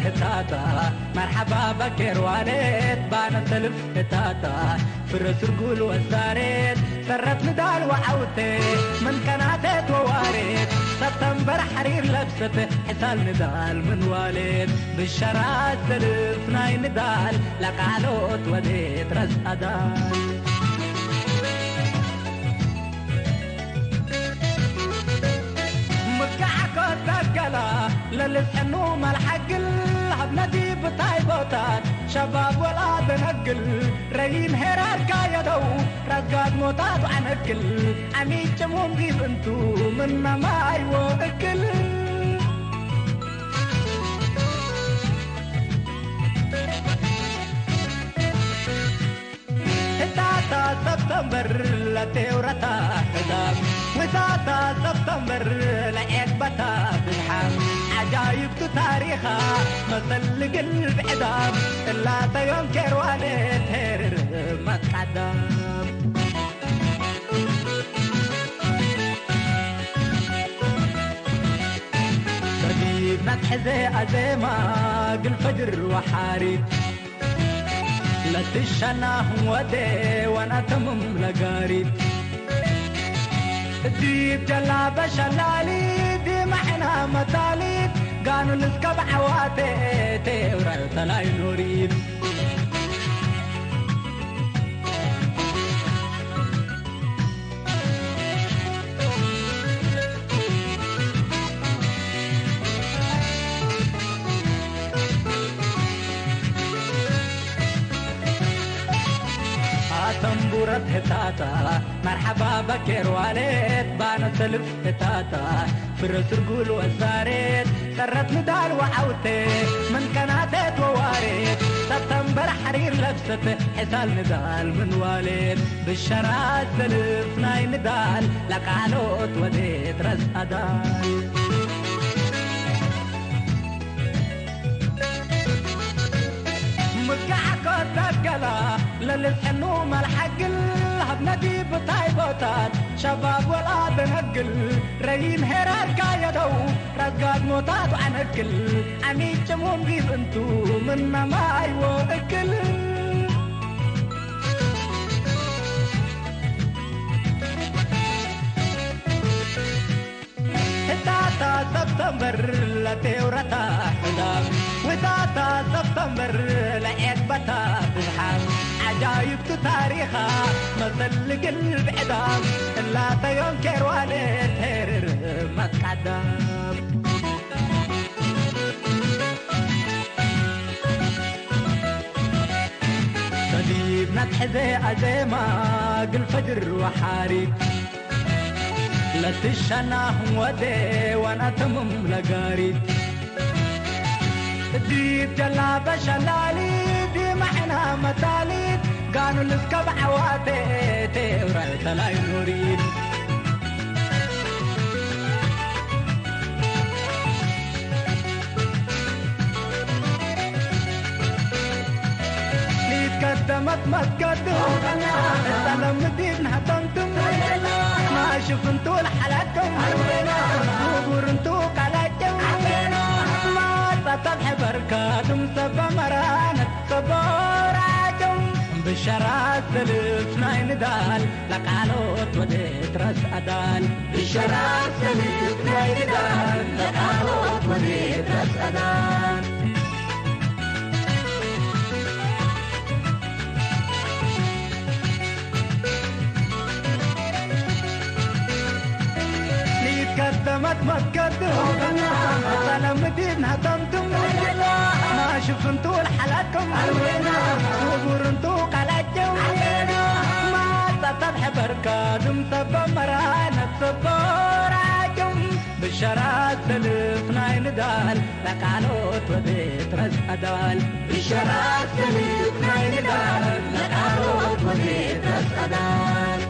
ህታታ መርሓባ በኬር ዋሌት ባነ ሰልፍ ህታታ ፍረ ስርጉል ወሳሬት ሰረት ንዳል ወዓውቴ ምን ከናቴት ወዋሬት ሰብተምበር ሓሪር ለብሰት ሕሳል ንዳል ምን ዋሌት ብሸራት ሰልፍ ናይ ንዳል ለቃሎት ወዴት ረስኣዳል ምጋዓኮ ዳገላ ለልስዕኑ መልሓግል ሃብነቲ ብታይ ቦታት ሸባብ ወላ ደነግል ረይን ሄራርካ የደው ራዝጋድ ሞታት ዓነግል ዓሚጭሙን ሪብንቱ ምናማይዎ እክል ህታታ ሰብተምበር ለቴውረታ ሕዛብ ውሳታ ሰብተምበር ለዔግበታ ብዝሓም ዓጃይብቱ ታሪኻ መሰል ልግል ብዕዳም እላተዮም ኬርዋለ ቴርር መቃዳም ሰቢብ ናትሕዘ ኣዜማ ግልፈጅር ወሓሪት ለትሸናህም ወዴ ዋናተምም ለጋሪት እዲት ጀላበ ሸላሊት ዲማዕና መታሊት ጋኑን እስከ ብዓዋቴ ቴውረ ተላይ ኖሪት ኣተንቡረት ህታታ መርሓባ በኬር ዋሌት ባነ ሰልፍ ህታታ ፍረ ስርጉል ወሳሬት ሰረት ንዳል ወዓውቴ ምን ከናቴት ወዋሬት ሰብተምበር ሓሪር ለብሰት ሕሳል ንዳል ምን ዋሌት ብሸራት ሰልፍ ናይ ንዳል ለቃሎት ወዴት ረስኣዳል ምጋዓኮ ዳገላ ለልስዕኑ መልሓግል ሃብነቲ ብታይ ቦታት ሸባብ ወላ ደነግል ረይን ሄራርካ የደው ራዝጋድ ሞታት ዓነግል ዓሚጭሙን ሪብንቱ ምናማይዎ እክል ህታታ ሰብተምበር ለቴውረታ ሕዳም ውታታ ሰብተምበር ለዔግበታ ብዝሓም ዓጃይብቱ ታሪኻ መሰል ልግል ብዕዳም እላተዮም ኬርዋለ ቴርር መቃዳም ሰዲድ ናትሕዘ ኣዜማ ግልፈጅር ወሓሪት ለትሸናህም ወዴ ዋናተምም ለጋሪት እዲት ጀላበ ሸላሊት ዲማዕና መታሊት ጋኑን እስከ ብዓዋቴ ቴውረ ተላይ ኑሪት ሊትከደመት መስገዱ እሳለም ምዲድ ናህተንትም ማሽፍንቱ ለሓላቅም ጉጉርንቱ ቃላቅም ማጸተብ ሕበርካ ድምሰበ መራነት ሰቦራቅም ብሸራት ሰልፍ ናይ ንዳል ለቃሎት ወዴት ረስኣዳል ብሸራት ሰልፍ ናይ ንዳል ለቃሎት ወዴት ረስኣዳል ሊትከደመት መስገዱ ሰለም ምዲድ ናህተንትም ማሽፍንቱ ለሓላቅም ጉጉርንቱ ቃላቅም ማጸተብ ሕበርካ ድምሰበ መራነት ሰቦራቅም ብሸራት ሰልፍ ናይ ንዳል ለቃሎት ወዴት ረስኣዳል ብሸራት ሰልፍ ናይ ንዳል ለቃሎት ወዴት ረስኣዳል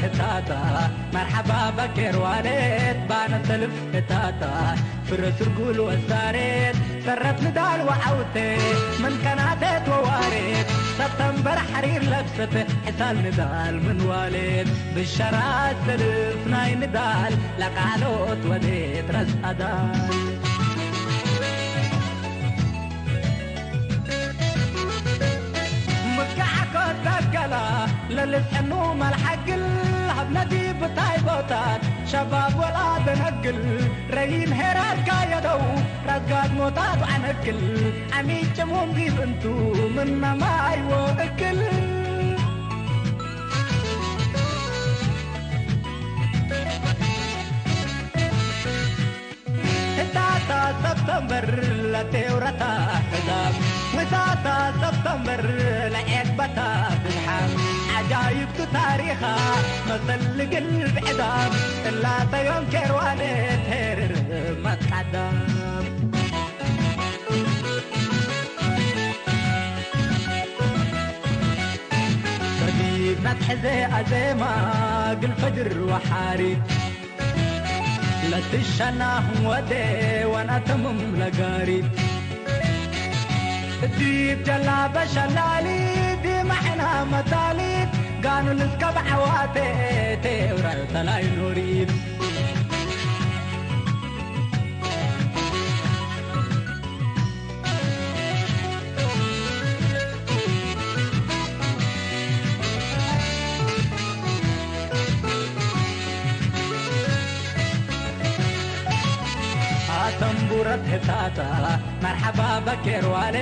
ህታታ መርሓባ በኬር ዋሌት ባነ ሰልፍ ህታታ ፍረ ስርጉል ወሳሬት ሰረት ንዳል ወዓውቴ ምን ከናቴት ወዋሬት ሰብተምበር ሓሪር ለብሰት ሕሳል ንዳል ምን ዋሌት ብሸራ ሰልፍ ናይ ንዳል ለቃሎት ወዴት ረስኣዳል ምጋዓኮት ዳገላ ለልስሕኑ መልሓግል ሃብነቲ ብታይ ቦታት ሸባብ ወላ ደነግል ረይን ሄራርካ የደው ራዝጋድ ሞታት ዓነግል ዓሚጭሙም ዲብ እንቱ ምናማይዎ እክል ህታታ ሰብተምበር ለቴውረታ ሕዛብ ህታታ ሰብተምበር ለዔግበታ ብዝሓም ዓጃይብቱ ታሪኻ መሰል ልግል ብዕዳም እላተዮም ኬርዋለ ቴርር መትቃዳም ሰዲብ ናትሕዘ ኣዜማ ግልፈጅር ወሓሪት ለትሸናህም ወዴ ዋናተምም ለጋሪት ዲብ ጀላበ ሸላሊት ዲማሕና መታሊት ጋኑን እስከ ብዓዋቴ ቴውረ ተላይ ኖሪት ኣተንቡረት ህታታ መርሓባ በኬር ዋሌ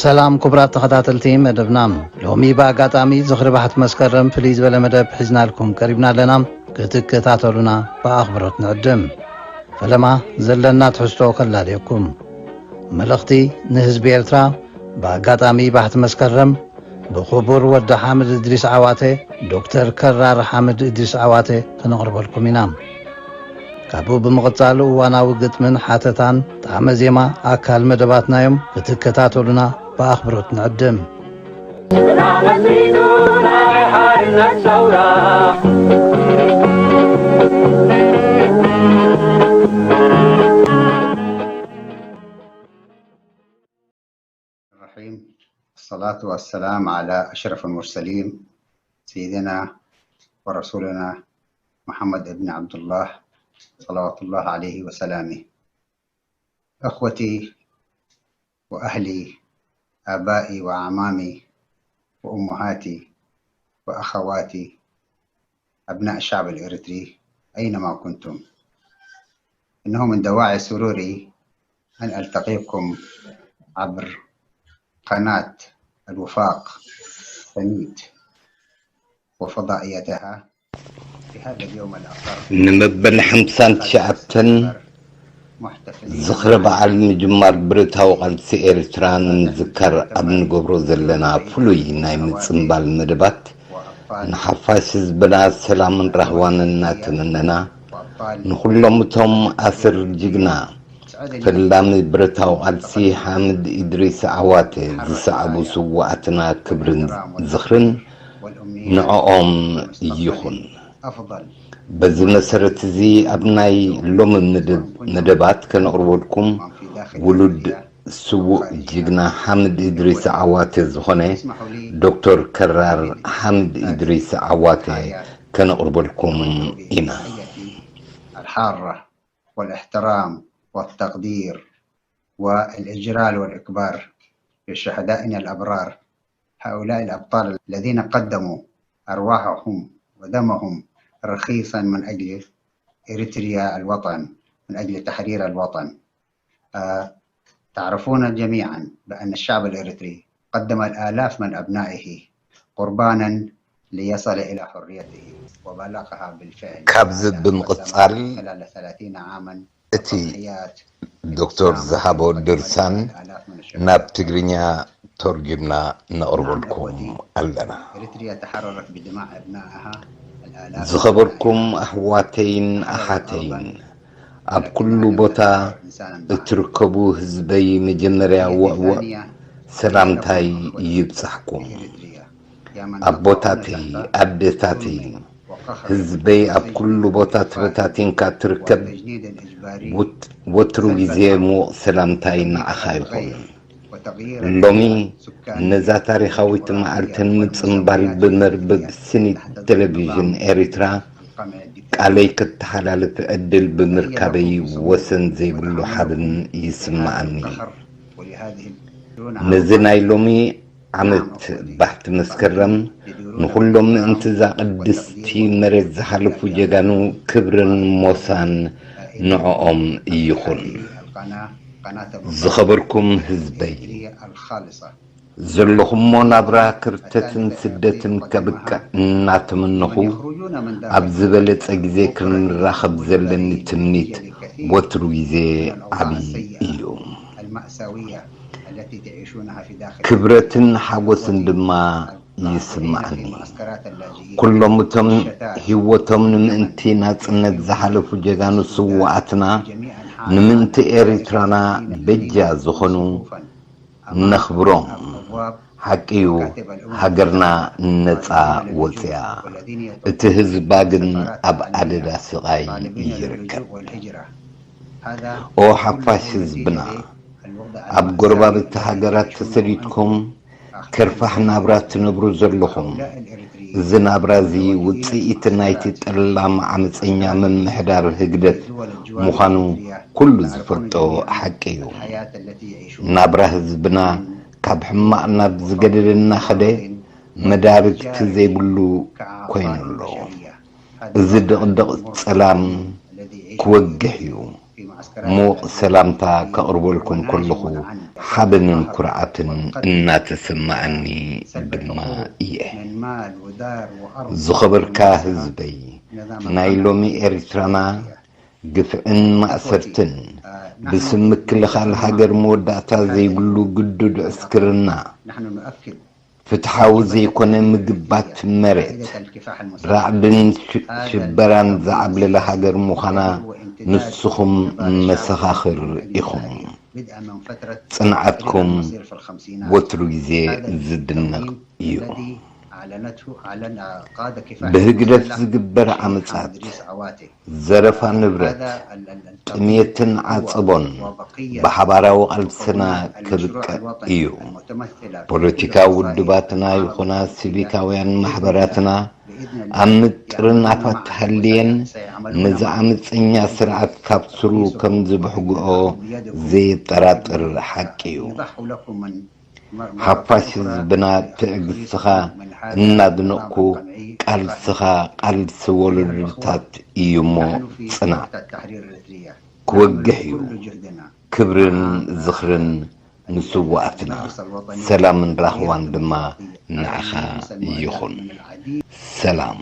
ሰላም ክቡራት ተኸታተልቲ መደብና፣ ሎሚ ብኣጋጣሚ ዝኽሪ ባሕቲ መስከረም ፍልይ ዝበለ መደብ ሒዝናልኩም ቀሪብና ኣለና። ክትከታተሉና ብኣኽብሮት ንዕድም። ፈለማ ዘለና ትሕዝቶ ከላልየኩም። መልእኽቲ ንህዝቢ ኤርትራ ብኣጋጣሚ ባሕቲ መስከረም ብኽቡር ወዲ ሓምድ እድሪስ ዓዋተ ዶክተር ከራር ሓምድ እድሪስ ዓዋተ ከነቕርበልኩም ኢና። ካብኡ ብምቕጻል እዋናዊ ግጥምን ሓተታን ጣዕመ ዜማ ኣካል መደባትና እዮም። ክትከታተሉና ብኣኽብሮት ንዕድም። الرحيم. الصلاة والسلام على أشرف المرسلين سيدنا ورسولنا محمد بن عبد الله صلوات الله عليه وسلامه. إخوتي وأهلي، آبائي وأعمامي وأمهاتي وأخواتي، أبناء الشعب الإريتري أينما كنتم، إنه من دواعي سروري أن ألتقيكم عبر قناة الوفاق سميت وفضائيتها في هذا اليوم الآخر. ንመበል ሓምሳን ትሽዓተን ዝኽሪ በዓል ምጅማር ብረታዊ ቃልሲ ኤርትራ ንምዝካር ኣብ ንገብሮ ዘለና ፍሉይ ናይ ምጽንባል መደባት፣ ንሓፋሽ ህዝብና ሰላምን ራህዋን እናተመነና፣ ንኹሎም እቶም ኣስር ጅግና ፈላሚ ብረታዊ ቃልሲ ሓምድ ኢድሪስ ዓዋተ ዝሰዓቡ ስዉኣትና ክብርን ዝኽርን ንዕኦም ይኹን። በዚ መሰረት እዚ ኣብ ናይ ሎሚ መደብ መደባት ከነቕርበልኩም ውሉድ ስዉእ ጅግና ሓምድ ኢድሪስ ዓዋተ ዝኾነ ዶክተር ከራር ሓምድ ኢድሪስ ዓዋተ ከነቕርበልኩም ኢና። الحارة والاحترام والتقدير والإجلال والإكبار لشهدائنا الأبرار، هؤلاء الأبطال الذين قدموا أرواحهم ودمهم رخيصا من أجل إريتريا الوطن، من أجل تحرير الوطن. آه، تعرفون جميعا بأن الشعب الإريتري قدم الآلاف من أبنائه قربانا ليصل إلى حريته وبلغها بالفعل. ካብዚ ብምቕጻል خلال ثلاثين عاما እቲ ዶክተር ዝሃቦ ድርሳን ናብ ትግርኛ ተርጒምና ነቕርበልኩም ኣለና። إريتريا تحررت بدماء أبنائها الآلاف ዝኸበርኩም ኣሕዋተይን ኣሓተይን ኣብ ኩሉ ቦታ እትርከቡ ህዝበይ መጀመርያ ወእወእ ሰላምታይ ይብጻሕኩም። ኣቦታተይ ኣደታተይ ህዝበይ ኣብ ኩሉ ቦታ ተበታቲንካ ትርከብ ወትሩ ግዜ ምዉቕ ሰላምታይ ንዓኻ ይኹን። ሎሚ ነዛ ታሪኻዊት መዓልቲ ንምጽንባል ብመርበብ ስኒት ቴሌቪዥን ኤሪትራ ቃለይ ክተሓላልፍ ዕድል ብምርካበይ ወሰን ዘይብሉ ሓብን ይስምዓኒ። ነዚ ናይ ሎሚ ዓመት ባሕቲ መስከረም ንኹሎም ምእንቲ እዛ ቅድስቲ መሬት ዝሓለፉ ጀጋኑ ክብርን ሞሳን ንዕኦም ይኹን። ዝኸበርኩም ህዝበይ ዘለኹሞ ናብራ ክርተትን ስደትን ከብቅዕ እናተመነኹ ኣብ ዝበለጸ ግዜ ክንራኸብ ዘለኒ ትምኒት ወትሩ ግዜ ዓብዪ እዩ። ክብረትን ሓጎስን ድማ ይስምዓኒ። ኩሎም እቶም ህይወቶም ንምእንቲ ናጽነት ዝሓለፉ ጀጋኑ ስውኣትና ንምእንቲ ኤሪትራና በጃ ዝኾኑ ነኽብሮም። ሓቂ እዩ፣ ሃገርና ነጻ ወጽያ፣ እቲ ህዝባ ግን ኣብ ኣደዳ ስቓይ ይርከብ። ኦ ሓፋሽ ህዝብና፣ ኣብ ጎረባብቲ ሃገራት ተሰዲድኩም ከርፋሕ ናብራ ትነብሩ ዘለኹም፣ እዚ ናብራ እዚ ውጽኢት ናይቲ ጠላም ዓመጸኛ ምምሕዳር ህግደፍ ምዃኑ ኩሉ ዝፈልጦ ሓቂ እዩ። ናብራ ህዝብና ካብ ሕማቕ ናብ ዝገደደ እናኸደ መዳርግቲ ዘይብሉ ኮይኑ ኣሎ። እዚ ድቕድቕ ጸላም ክወግሕ እዩ። ምዉቕ ሰላምታ ከቕርበልኩም ከለኹ ሓበንን ኩርዓትን እናተሰማዓኒ ድማ እየ። ዝኸበርካ ህዝበይ፣ ናይ ሎሚ ኤርትራና ግፍዕን ማእሰርትን ብስም ምክልኻል ሃገር መወዳእታ ዘይብሉ ግዱድ ዕስክርና ፍትሓዊ ዘይኮነ ምግባት መሬት ራዕድን ሽበራን ዝዓብለለ ሃገር ምዃና ንስኹም መሰኻኽር ኢኹም። ጽንዓትኩም ወትሩ ግዜ ዝድነቕ እዩ። ብህግደፍ ዝግበር ዓመጻት፣ ዘረፋ ንብረት፣ ጥሜትን ዓጸቦን ብሓባራዊ ቃልስና ከብቅዕ እዩ። ፖለቲካዊ ውድባትና ይኹና ሲቪካውያን ማሕበራትና ኣብ ምጥርናፋት ሃልየን ነዚ ዓመጸኛ ስርዓት ካብ ስሩ ከም ዝብሕግኦ ዘየጠራጥር ሓቂ እዩ። ሓፋሽ ህዝብና ትዕግስትኻ እናድነቕኩ ቃልስኻ ቃልሲ ወለዶታት እዩ እሞ ጽናዕ። ክወግሕ እዩ። ክብርን ዝኽርን ንስውኣትና፣ ሰላምን ራህዋን ድማ ንዓኻ ይኹን። ሰላም።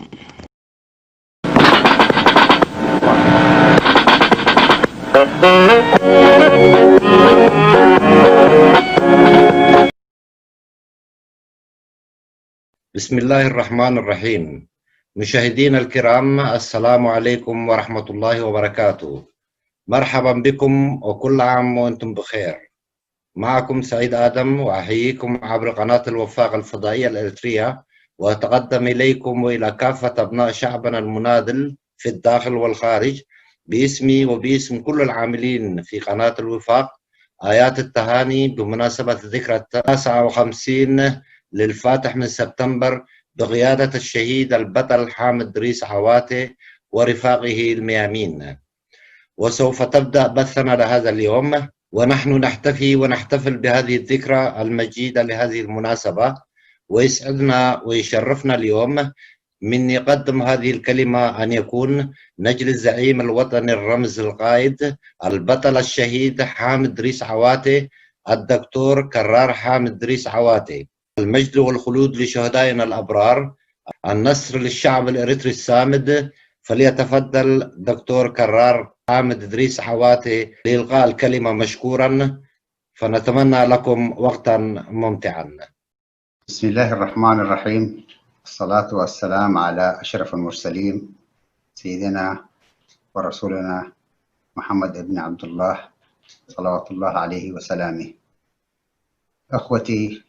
بسم الله الرحمن الرحيم. مشاهدينا الكرام، السلام عليكم ورحمة الله وبركاته. مرحبا بكم وكل عام وأنتم بخير. معكم سعيد آدم، وأحييكم عبر قناة الوفاق الفضائية الإريترية، وأتقدم إليكم وإلى كافة أبناء شعبنا المناضل في الداخل والخارج باسمي وباسم كل العاملين في قناة الوفاق آيات التهاني بمناسبة الذكرى التاسعة وخمسين للفاتح من سبتمبر بقيادة الشهيد البطل حامد ريس عواتي ورفاقه الميامين. وسوف تبدأ بثنا لهذا اليوم، ونحن نحتفي ونحتفل بهذه الذكرى المجيدة لهذه المناسبة، ويسعدنا ويشرفنا اليوم من يقدم هذه الكلمة أن يكون نجل الزعيم الوطني الرمز القائد البطل الشهيد حامد ريس عواتي، الدكتور كرار حامد ريس عواتي. المجد والخلود لشهدائنا الأبرار، النصر للشعب الإريتري الصامد. فليتفضل دكتور كرار حامد إدريس عواتي لإلقاء الكلمة مشكورا، فنتمنى لكم وقتا ممتعا. بسم الله الرحمن الرحيم. الصلاة والسلام على أشرف المرسلين سيدنا ورسولنا محمد بن عبد الله، صلوات الله عليه وسلامه. أخوتي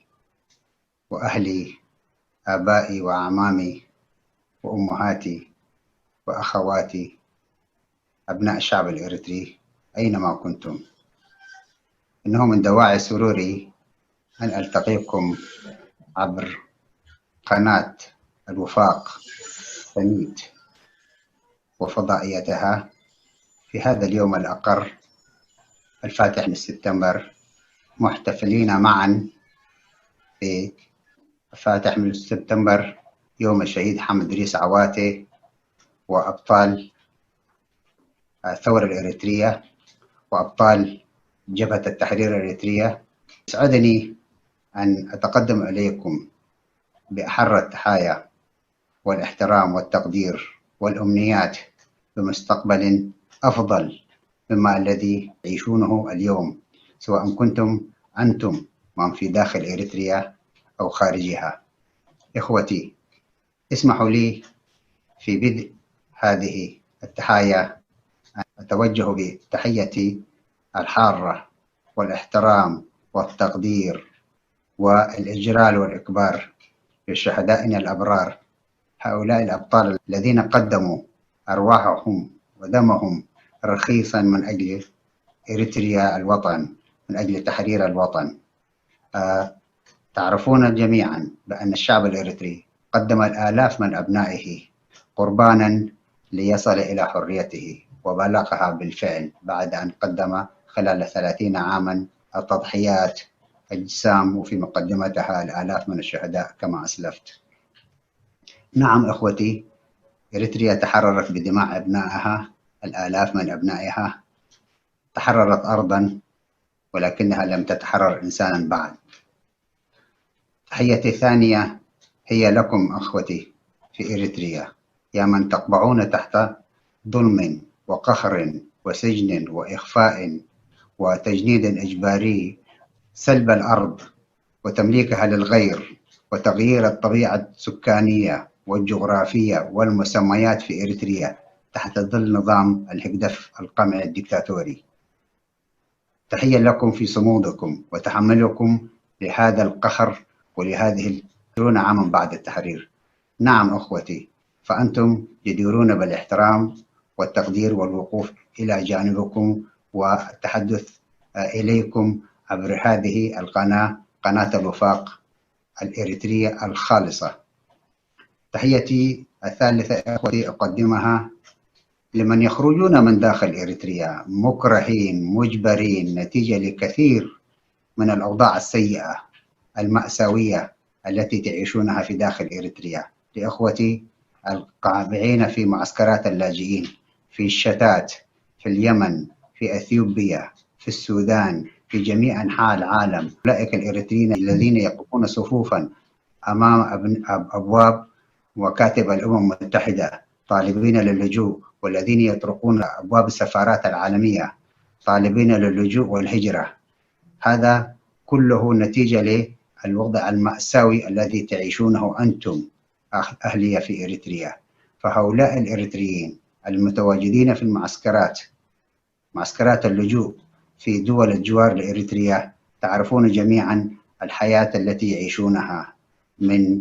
وأهلي، آبائي وأعمامي وأمهاتي وأخواتي، أبناء الشعب الإريتري أينما كنتم، إنه من دواعي سروري أن ألتقيكم عبر قناة الوفاق سميت وفضائيتها في هذا اليوم الأقر، الفاتح من سبتمبر، محتفلين معا في الفاتح من سبتمبر، يوم الشهيد حامد إدريس عواتي وأبطال الثورة الإريترية وأبطال جبهة التحرير الإريترية. يسعدني أن أتقدم إليكم بأحر التحايا والاحترام والتقدير والأمنيات بمستقبل أفضل مما الذي تعيشونه اليوم، سواء كنتم أنتم من في داخل إريتريا أو خارجها. إخوتي، اسمحوا لي في بدء هذه التحايا أن أتوجه بتحيتي الحارة والاحترام والتقدير والإجلال والإكبار لشهدائنا الأبرار، هؤلاء الأبطال الذين قدموا أرواحهم ودمهم رخيصا من أجل إريتريا الوطن، من أجل تحرير الوطن. آه، تعرفون جميعا بأن الشعب الإريتري قدم الآلاف من أبنائه قربانا ليصل إلى حريته، وبلغها بالفعل بعد أن قدم خلال ثلاثين عاما التضحيات، أجسام، وفي مقدمتها الآلاف من الشهداء كما أسلفت. نعم إخوتي، إريتريا تحررت بدماء أبنائها، الآلاف من أبنائها، تحررت أرضا، ولكنها لم تتحرر إنسانا بعد. تحيتي الثانية هي لكم أخوتي في إريتريا، يا من تقبعون تحت ظلم وقهر وسجن وإخفاء وتجنيد إجباري، سلب الأرض وتمليكها للغير، وتغيير الطبيعة السكانية والجغرافية والمسميات في إريتريا تحت ظل نظام الهجدف القمعي الدكتاتوري. تحية لكم في صمودكم وتحملكم لهذا القهر ولهذه العشرون عاما بعد التحرير. نعم أخوتي، فأنتم جديرون بالاحترام والتقدير والوقوف إلى جانبكم والتحدث، آه، إليكم عبر هذه القناة، قناة الوفاق الإريترية الخالصة. تحيتي الثالثة إخوتي أقدمها لمن يخرجون من داخل إريتريا مكرهين مجبرين نتيجة لكثير من الأوضاع السيئة المأساوية التي تعيشونها في داخل إريتريا، لإخوتي القابعين في معسكرات اللاجئين، في الشتات، في اليمن، في أثيوبيا، في السودان، في جميع أنحاء العالم. أولئك الإريتريين الذين يقفون صفوفا أمام أبواب مكاتب الأمم المتحدة طالبين للجوء، والذين يطرقون أبواب السفارات العالمية طالبين للجوء والهجرة، هذا كله نتيجة للوضع المأساوي الذي تعيشونه أنتم أهلي في إريتريا. فهؤلاء الإريتريين المتواجدين في المعسكرات، معسكرات اللجوء في دول الجوار لإريتريا، تعرفون جميعا الحياة التي يعيشونها من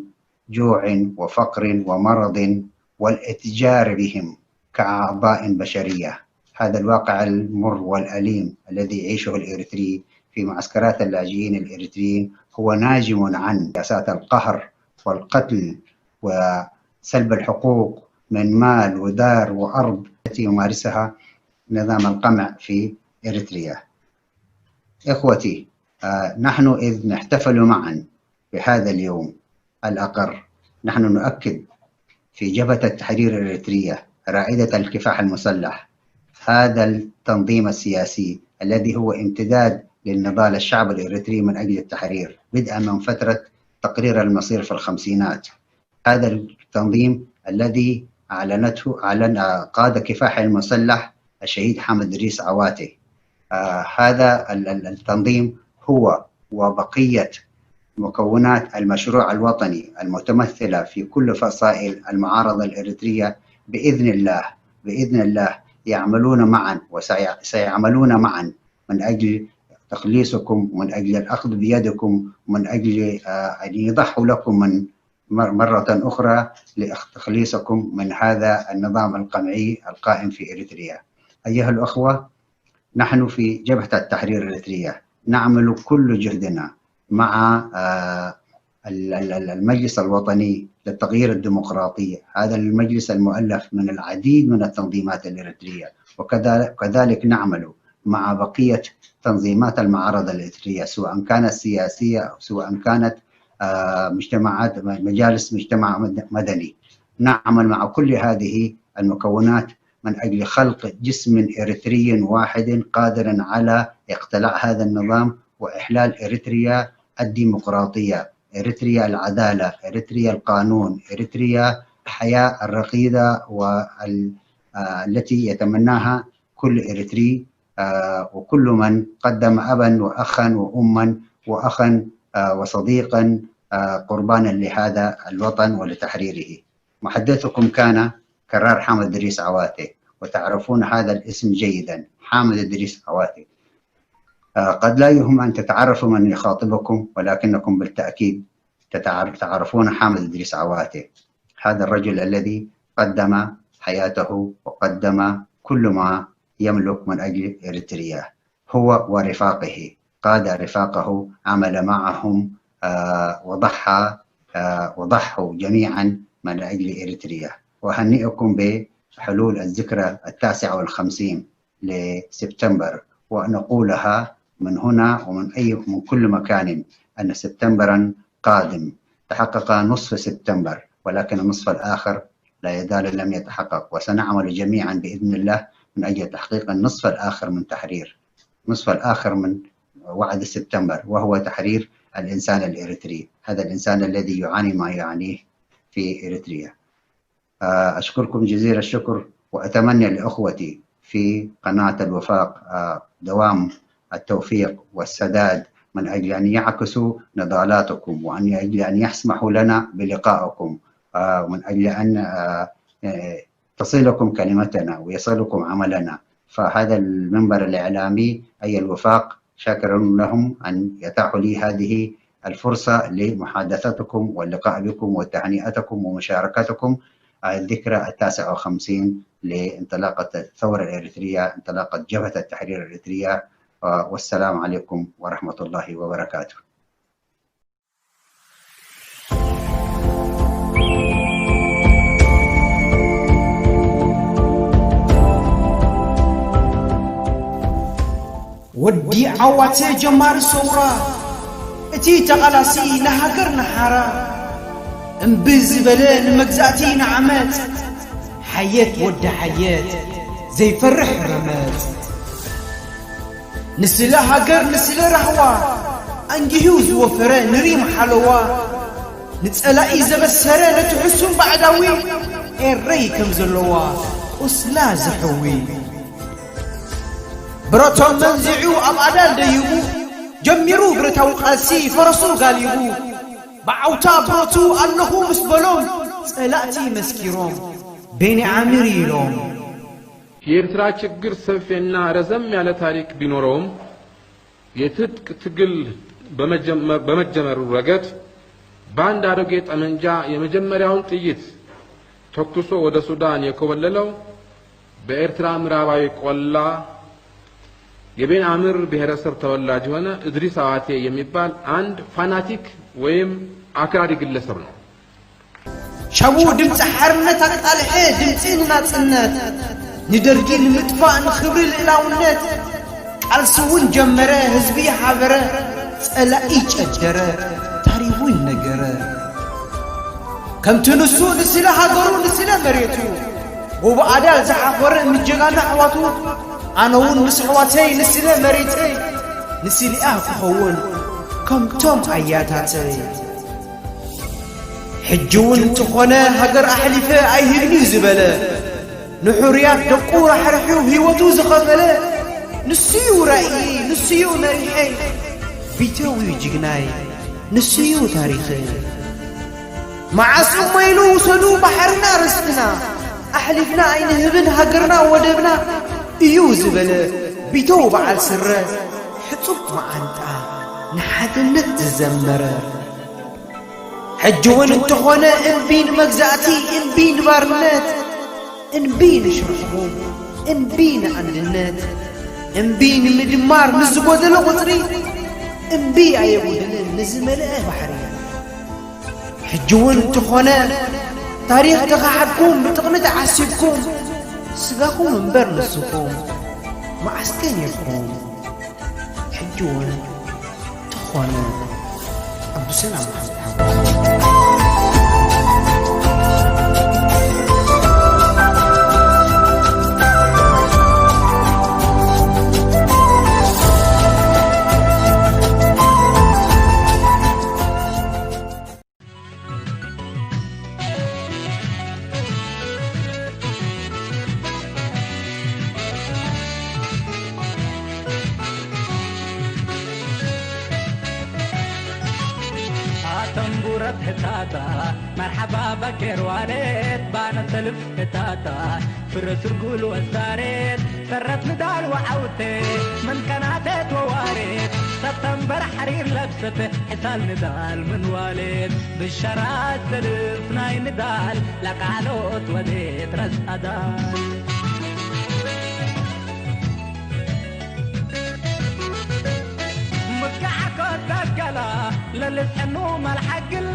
جوع وفقر ومرض والاتجار بهم كأعضاء بشرية. هذا الواقع المر والأليم الذي يعيشه الإريتري في معسكرات اللاجئين الإريتريين هو ناجم عن سياسات القهر والقتل وسلب الحقوق من مال ودار وأرض التي يمارسها نظام القمع في إريتريا. إخوتي، آه، نحن إذ نحتفل معا بهذا اليوم الأقر، نحن نؤكد في جبهة التحرير الإريترية رائدة الكفاح المسلح، هذا التنظيم السياسي الذي هو امتداد للنضال الشعب الإريتري من أجل التحرير، بدءا من فترة تقرير المصير في الخمسينات. هذا التنظيم الذي أعلنته، أعلن، آه، قاد كفاح المسلح الشهيد حامد إدريس عواتي. آه، هذا ال-، ال-، التنظيم هو وبقية مكونات المشروع الوطني المتمثلة في كل فصائل المعارضة الإريترية بإذن الله، بإذن الله يعملون معا وسيعملون معا من أجل تخليصكم، من أجل الأخذ بيدكم، من أجل، آه، أن يضحوا لكم من مر-، مرة أخرى لتخليصكم من هذا النظام القمعي القائم في إريتريا. أيها الأخوة، نحن في جبهة التحرير الإريترية نعمل كل جهدنا مع، آه، ال-، ال-، ال-، المجلس الوطني للتغيير الديمقراطي. هذا المجلس المؤلف من العديد من التنظيمات الإريترية، وكذا-، وكذلك نعمل مع بقية تنظيمات المعارضة الإريترية، سواء كانت سياسية أو سواء كانت، آه، مجتمعات، مجالس مجتمع مد-، مدني. نعمل مع كل هذه المكونات من أجل خلق جسم إريتري واحد قادر على اقتلاع هذا النظام وإحلال إريتريا الديمقراطية، إريتريا العدالة، إريتريا القانون، إريتريا الحياة الرغيدة وال-، آه، التي يتمناها كل إريتري، آه، وكل من قدم أبا وأخا وأما وأخا، آه، وصديقا، آه، قربانا لهذا الوطن ولتحريره. محدثكم كان كرار حامد إدريس عواتي، وتعرفون هذا الاسم جيدا، حامد إدريس عواتي. آه، قد لا يهم أن تتعرفوا من يخاطبكم، ولكنكم بالتأكيد تتعر-، تعرفون حامد إدريس عواتي، هذا الرجل الذي قدم حياته وقدم كل ما يملك من أجل إريتريا. هو ورفاقه، قاد رفاقه، عمل معهم، آه، وضحى، آه، وضحوا جميعا من أجل إريتريا. أهنئكم بحلول الذكرى التاسعة والخمسين لسبتمبر، ونقولها من هنا ومن أي، من كل مكان، أن سبتمبرا قادم. تحقق نصف سبتمبر، ولكن النصف الآخر لا يزال لم يتحقق، وسنعمل جميعا بإذن الله من أجل تحقيق النصف الآخر من تحرير، النصف الآخر من وعد سبتمبر، وهو تحرير الإنسان الإريتري، هذا الإنسان الذي يعاني ما يعانيه في إريتريا. آه، أشكركم جزيل الشكر، وأتمنى لإخوتي في قناة الوفاق، آه، دوام التوفيق والسداد من أجل أن يعكسوا نضالاتكم، وأن أجل أن يسمحوا لنا بلقائكم، آه، ومن أجل أن، آه، آه، تصلكم كلمتنا ويصلكم عملنا. فهذا المنبر الإعلامي أي الوفاق شاكر لهم أن يتاحوا لي هذه الفرصة لمحادثتكم واللقاء بكم وتهنئتكم ومشاركتكم الذكرى التاسعة والخمسين لانطلاقة الثورة الإريترية، انطلاقة جبهة التحرير الإريترية. والسلام عليكم ورحمة الله وبركاته. ወዲ ዓዋተ ጀማሪ ሰውራ፣ እቲ ተቓላሲ ንሃገር ንሓራ፣ እምቢ ዝበለ ንመግዛእቲ ንዓመጽ፣ ሓየት ወዲ ሓየት ዘይፈርሕ ረመጽ። ንስለ ሃገር ንስለ ራህዋ፣ ኣንጊሁ ዝወፈረ ንሪም ሓለዋ፣ ንጸላኢ ዘበሰረ ነቲ ሕሱም ባዕዳዊ፣ ኤረይ ከም ዘለዋ ቁስላ ዝሕዊ። ብረቶም መንዚዑ ኣብ ኣዳል ደይቡ፣ ጀሚሩ ብረታዊ ቃልሲ ፈረሱ ጋሊቡ። ብዓውታ ብረቱ ኣለኹ ምስ በሎም፣ ጸላእቲ መስኪሮም፣ ቤኒ ዓሚር ኢሎም። የኤርትራ ችግር ሰፊና ረዘም ያለ ታሪክ ቢኖረውም የትጥቅ ትግል በመጀመሩ ረገድ በአንድ አሮጌ ጠመንጃ የመጀመሪያውን ጥይት ተኩሶ ወደ ሱዳን የኮበለለው በኤርትራ ምዕራባዊ ቆላ የቤን አምር ብሔረሰብ ተወላጅ የሆነ እድሪስ አዋቴ የሚባል አንድ ፋናቲክ ወይም አክራሪ ግለሰብ ነው። ሻቡ ድምፂ ሓርነት ኣቃልሐ ድምፂ ንናፅነት ንደርጊ ንምጥፋእ ንክብሪ ልእላውነት ቃልሲ እውን ጀመረ ህዝቢ ሓበረ ፀላኢ ጨደረ ታሪኹ ይነገረ ከምቲ ንሱ ንስለ ሃገሩ ንስለ መሬቱ ጎቦ ኣዳል ዝሓኾረ ምጀጋኑ ኣሕዋቱ ኣነ እውን ምስ ኣሕዋተይ ንስለ መሬተይ ንስሊኣ ክኸውን ከምቶም ኣያታተይ ሕጂ እውን እንተኾነ ሃገር ኣሕሊፈ ኣይህብን እዩ ዝበለ፣ ንሕሩያት ደቁ ራሕሪሑ ህይወቱ ዝኸፈለ፣ ንሱ እዩ ራእይ፣ ንሱ እዩ መሪሐይ። ቢተው እዩ ጅግናይ፣ ንሱ እዩ ታሪኸይ። መዓስ እሞ ኢሉ ውሰዱ ባሕርና ርስትና፣ ኣሕሊፍና ኣይንህብን ሃገርና ወደብና እዩ ዝበለ፣ ቢተው በዓል ስረ፣ ሕጹብ መዓንጣ፣ ንሓድነት ዝዘመረ። ሕጂ እውን እንተኾነ እምቢ ንመግዛእቲ፣ እምቢ ንባርነት፣ እምቢ ንሽርሕኹም፣ እምቢ ንኣንድነት፣ እምቢ ንምድማር ንዝጎደሎ ቁጽሪ፣ እምቢ ኣየጉድልን ንዝመልአ ባሕሪ። ሕጂ እውን እንተኾነ ታሪኽ ተኻሓድኩም፣ ብጥቕሚ ተዓሲብኩም፣ ስጋኹም እምበር ንስኹም መዓስ ከ ነርኩም? ሕጂ እውን ተኾነ ኣብ ብሰላም ኣተንቡረት ህታታ መርሓባ በኬር ዋሌት ባነ ሰልፍ ህታታ ፍረ ስርጉል ወሳሬት ሰረት ንዳል ወዓውቴ ምን ከናቴት ወዋሬት ሰብተምበር ሓሪር ለብሰት ሕሳል ንዳል ምን ዋሌት ብሸራት ሰልፍ ናይ ንዳል ለቃሎት ወዴት ረስኣዳል ምጋዓኮ ተገላ ለልስሕኑ መልሓግል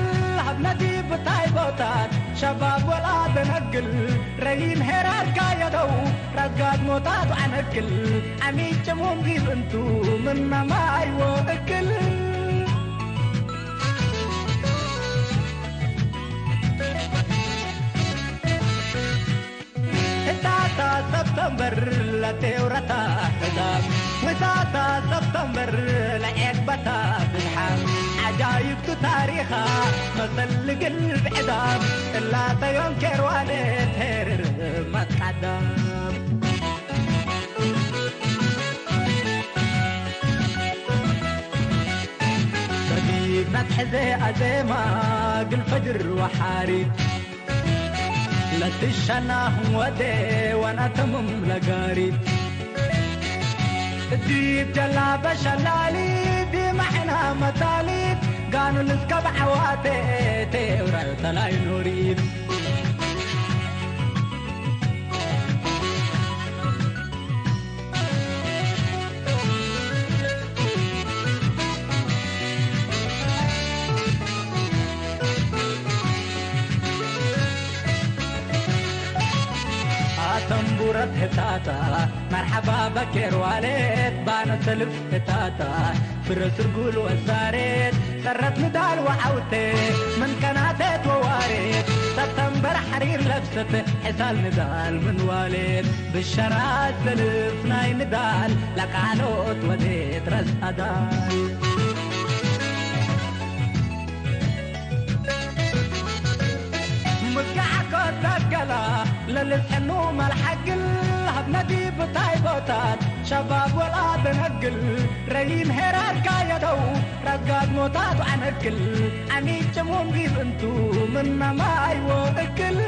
ሃብነቲ ብታይ ቦታት ሸባብ ወላ ደነግል ረይን ሄራርካ የደው ረጋድ ሞታት ዓነግል ዓሚጭሙም ጊብ እንቱ ምናማይ ወእክል እታታ ሰብተምበር ለቴውረታ ሕዛብ ውታታ ሰብተምበር ለዔግበታ ብዝሓ ዓጃይብቱ ታሪኻ መሰል ልግል ብዕዳም እላተዮም ኬርዋለ ቴርር መቃዳም ሰዲድ ናትሕዘ ኣዜማ ግልፈጅር ወሓሪት ለትሸናህም ወዴ ዋናተምም ለጋሪት እዲብ ጀላበ ሸላሊት ዲማሕና መታሊት ጋኑል እስከ ብዓዋቴ ቴውረ ተላይ ኖሪት ኣተንቡረት ህታታ መርሓባ በኬር ዋሌት ባነ ሰልፍ ህታታ ፍረ ስርጉል ወሳሬት ሰረት ንዳል ወዓውቴ ምን ከናቴት ወዋሬት ሰብተምበር ሓሪር ለብሰት ሕሳል ንዳል ምን ዋሌት ብሸራት ሰልፍ ናይ ንዳል ለቃሎት ወዴት ረስኣዳል ምጋዓኮ ተገላ ለልስሕኑ መልሓግል ሃብነቲ ብታይ ቦታት ሸባብ ወላ ደነግል ረይን ሄራርካ የደው ረጋድ ሞታት ዓነግል ዓሚጭሙም ጊብ እንቱ ምናማይ ወእክል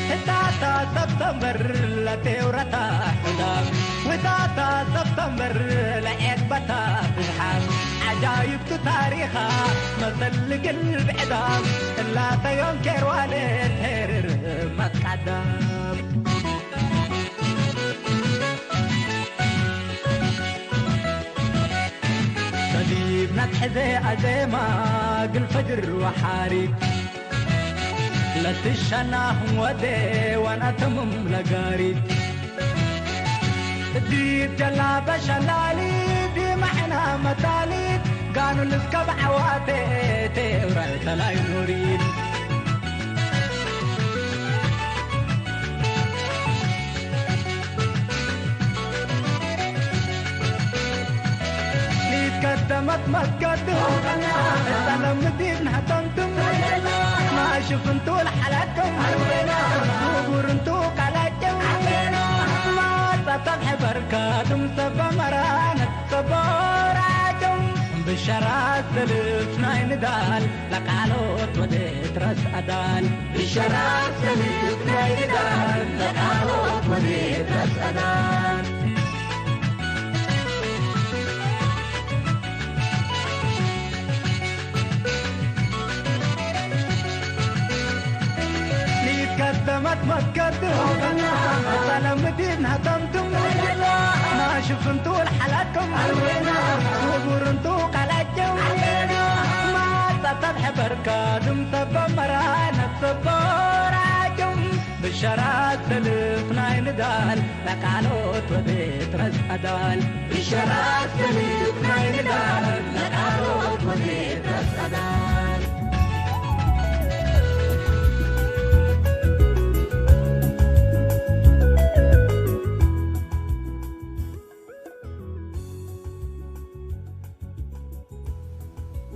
ህታታ ሰብተምበር ለቴውረታ ሕዳም ውታታ ሰብተምበር ለዔግበታ ብዝሓም ዓጃይብቱ ታሪኻ መሰል ግል ብዕዳም እላተዮም ኬርዋለ ቴርር መቃዳም ሰዲብ ናትሕዘ ኣዜማ ግልፈጅር ወሓሪት ለትሸናህም ወዴ ዋናተምም ለጋሪት ዲብ ጀላበ ሸላሊት ዲማሕና መታሊት ጋኑል እስከ ብዓዋቴ ቴውረ ተላይ ኖሪት መትመትከቱ ጸለምቲ ናህተንቱም ማሽፍንቱ ለሓላቶም ቡርንቱ ቃላቸው ማጻታብ ሕበርካቱም ሰበ መራነት ሰበራቸው ብሸራት ሰልፍ ናይ ንዳል ለቃሎት ወዴት ረስ ኣዳል ብሸራት ሰልፍ ናይ ንዳል ለቃሎት ወዴት ረስ ኣዳል ከተመት መትከቱ ጸለም ምዲድ ናተምቱም ማሽፍንቱ ለሓላኩም ክቡርንቱ ቃላቸው ማጻ ተብሐበርካ ድምተ በመራ ነፍሰ በራቸው ብሸራት ሰልፍ ናይ ንዳል ለቃሎት ወዴት ረስ ኣዳል ብሸራት ሰልፍ ናይ ንዳል ለቃሎት ወዴት ረስ ኣዳል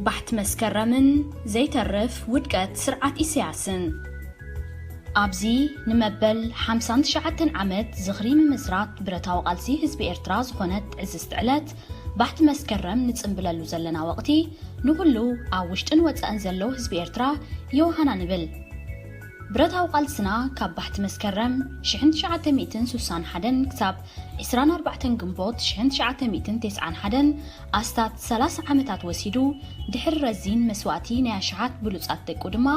ባሕቲ መስከረምን ዘይተርፍ ውድቀት ስርዓት ኢሳያስን። ኣብዚ ንመበል ሓምሳን ትሽዓተን ዓመት ዝኽሪ ምምስራት ብረታዊ ቃልሲ ህዝቢ ኤርትራ ዝኾነት ዕዝዝቲ ዕለት ባሕቲ መስከረም ንጽንብለሉ ዘለና ወቕቲ ንኹሉ ኣብ ውሽጥን ወጻእን ዘሎ ህዝቢ ኤርትራ የውሃና ንብል። ብረታዊ ቃልስና ካብ ባሕቲ መስከረም ሽሕን ትሽዓተ ሚእትን ሱሳን ሓደን ክሳብ ዕስራን ኣርባዕተን ግንቦት ሽሕን ትሽዓተ ሚእትን ተስዓን ሓደን ኣስታት ሰላሳ ዓመታት ወሲዱ፣ ድሕሪ ረዚን መስዋእቲ ናይ ኣሽሓት ብሉጻት ደቁ ድማ፣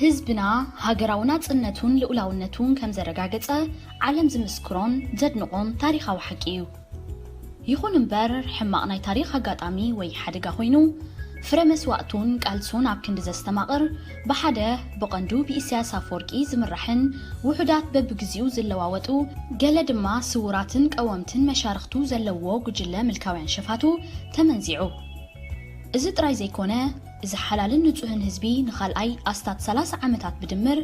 ህዝብና ሃገራዊ ናጽነቱን ልኡላውነቱን ከም ዘረጋገጸ ዓለም ዝምስክሮን ዘድንቖን ታሪኻዊ ሓቂ እዩ። ይኹን እምበር፣ ሕማቕ ናይ ታሪኽ ኣጋጣሚ ወይ ሓደጋ ኮይኑ፣ ፍረ መስዋእቱን ቃልሱን ኣብ ክንዲ ዘስተማቕር፣ ብሓደ ብቐንዱ ብኢሳያስ ኣፈወርቂ ዝምራሕን ውሑዳት በብግዚኡ ዝለዋወጡ፣ ገለ ድማ ስዉራትን ቀወምትን መሻርኽቱ ዘለውዎ ጉጅለ ምልካውያን ሸፋቱ ተመንዚዑ። እዚ ጥራይ ዘይኮነ፣ እዚ ሓላልን ንጹህን ህዝቢ ንኻልኣይ ኣስታት ሰላሳ ዓመታት ብድምር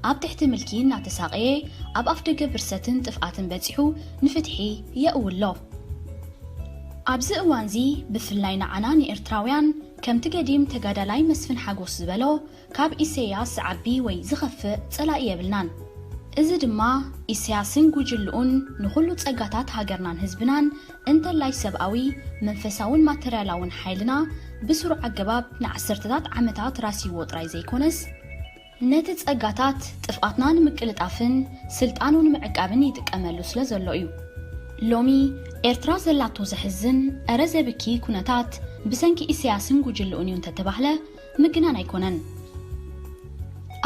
ኣብ ትሕቲ ምልኪ እናተሳቐየ፣ ኣብ ኣፍደገ ብርሰትን ጥፍኣትን በጺሑ ንፍትሒ የእውሎ። ኣብዚ እዋንዚ ብፍላይ ንዓና ንኤርትራውያን ከምቲ ገዲም ተጋዳላይ መስፍን ሓጎስ ዝበሎ ካብ ኢሰያስ ዝዓቢ ወይ ዝኸፍእ ጸላኢ የብልናን። እዚ ድማ ኢሰያስን ጉጅልኡን ንኹሉ ጸጋታት ሃገርናን ህዝብናን እንተላይ ሰብኣዊ፣ መንፈሳውን ማተርያላውን ሓይልና ብስሩዕ ኣገባብ ንዓሰርተታት ዓመታት ራስይዎ ጥራይ ዘይኮነስ፣ ነቲ ጸጋታት ጥፍኣትና ንምቅልጣፍን ስልጣኑ ንምዕቃብን ይጥቀመሉ ስለ ዘሎ እዩ። ሎሚ ኤርትራ ዘላቶ ዘሕዝን እረ ዘብኪ ኩነታት ብሰንኪ ኢሰያስን ጉጅልኡን እዩ እንተተባህለ ምግናን ኣይኮነን።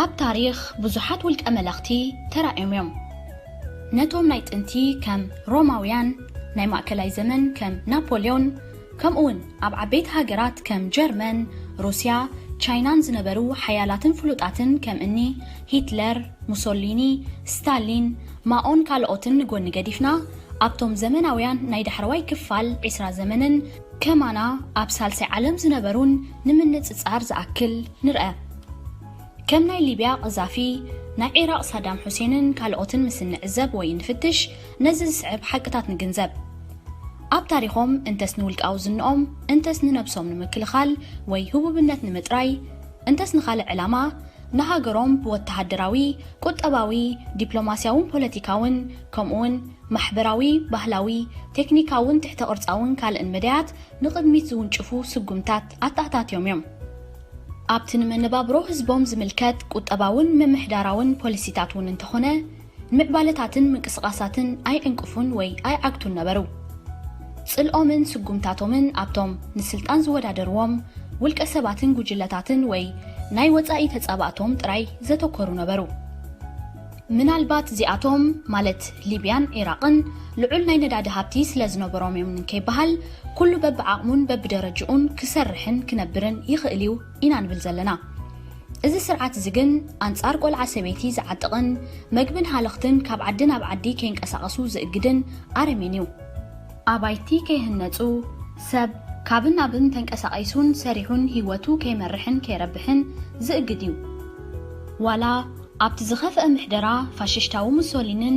ኣብ ታሪኽ ብዙሓት ውልቀ መለኽቲ ተራእዮም እዮም። ነቶም ናይ ጥንቲ ከም ሮማውያን፣ ናይ ማእከላይ ዘመን ከም ናፖልዮን፣ ከምኡውን ኣብ ዓበይቲ ሃገራት ከም ጀርመን፣ ሩስያ፣ ቻይናን ዝነበሩ ሓያላትን ፍሉጣትን ከም እኒ ሂትለር፣ ሙሶሊኒ፣ ስታሊን፣ ማኦን ካልኦትን ንጎኒ ገዲፍና፣ ኣብቶም ዘመናውያን ናይ ዳሕረዋይ ክፋል ዒስራ ዘመንን ከማና ኣብ ሳልሳይ ዓለም ዝነበሩን ንምንጽጻር ዝኣክል ንርአ። ከም ናይ ሊብያ ቀዛፊ፣ ናይ ዒራቕ ሳዳም ሑሴንን ካልኦትን ምስ እንዕዘብ ወይ እንፍትሽ፣ ነዚ ዝስዕብ ሓቅታት ንግንዘብ። ኣብ ታሪኾም እንተስ ንውልቃዊ ዝንኦም፣ እንተስ ንነብሶም ንምክልኻል ወይ ህቡብነት ንምጥራይ፣ እንተስ ንኻልእ ዕላማ፣ ንሃገሮም ብወተሃደራዊ፣ ቁጠባዊ፣ ዲፕሎማስያውን ፖለቲካውን፣ ከምኡውን ማሕበራዊ፣ ባህላዊ፣ ቴክኒካውን ትሕተ ቅርጻውን ካልእን መዳያት ንቕድሚት ዝውንጭፉ ስጉምታት ኣተኣታትዮም እዮም። ኣብቲ ንመነባብሮ ህዝቦም ዝምልከት ቁጠባውን ምምሕዳራውን ፖሊሲታት እውን እንተኾነ፣ ንምዕባለታትን ምንቅስቓሳትን ኣይዕንቅፉን ወይ ኣይዓግቱን ነበሩ። ጽልኦምን ስጉምታቶምን ኣብቶም ንስልጣን ዝወዳደርዎም ውልቀ ሰባትን ጉጅለታትን ወይ ናይ ወጻኢ ተጻባእቶም ጥራይ ዘተኮሩ ነበሩ። ምናልባት እዚኣቶም፣ ማለት ሊብያን ዒራቕን፣ ልዑል ናይ ነዳዲ ሃብቲ ስለ ዝነበሮም እዮም እንከይበሃል፣ ኩሉ በብዓቕሙን በብደረጅኡን ክሰርሕን ክነብርን ይኽእል እዩ ኢና ንብል ዘለና። እዚ ስርዓት እዚ ግን ኣንጻር ቆልዓ ሰበይቲ ዝዓጥቕን መግብን ሃለኽትን ካብ ዓዲ ናብ ዓዲ ከይንቀሳቐሱ ዝእግድን ኣረሜን እዩ። ኣባይቲ ከይህነጹ፣ ሰብ ካብን ናብን ተንቀሳቒሱን ሰሪሑን ህይወቱ ከይመርሕን ከይረብሕን ዝእግድ እዩ። ዋላ ኣብቲ ዝኸፍአ ምሕደራ ፋሽሽታዊ ሙሶሊንን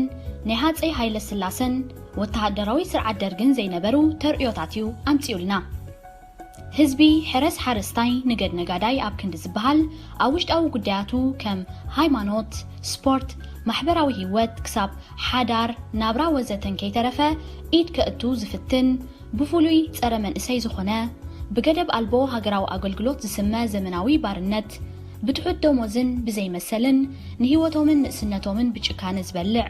ናይ ሃጸይ ሃይለ ስላሰን ወተሃደራዊ ስርዓት ደርግን ዘይነበሩ ተርእዮታት እዩ ኣምጺኡልና። ህዝቢ ሕረስ ሓረስታይ ንገድ ነጋዳይ ኣብ ክንዲ ዝበሃል ኣብ ውሽጣዊ ጉዳያቱ ከም ሃይማኖት፣ ስፖርት፣ ማሕበራዊ ህይወት ክሳብ ሓዳር፣ ናብራ ወዘተን ከይተረፈ ኢድ ከእቱ ዝፍትን ብፍሉይ ጸረ መንእሰይ ዝኾነ ብገደብ ኣልቦ ሃገራዊ ኣገልግሎት ዝስመ ዘመናዊ ባርነት ብትሑት ደሞዝን ብዘይመሰልን ንህይወቶምን ንእስነቶምን ብጭካነ ዝበልዕ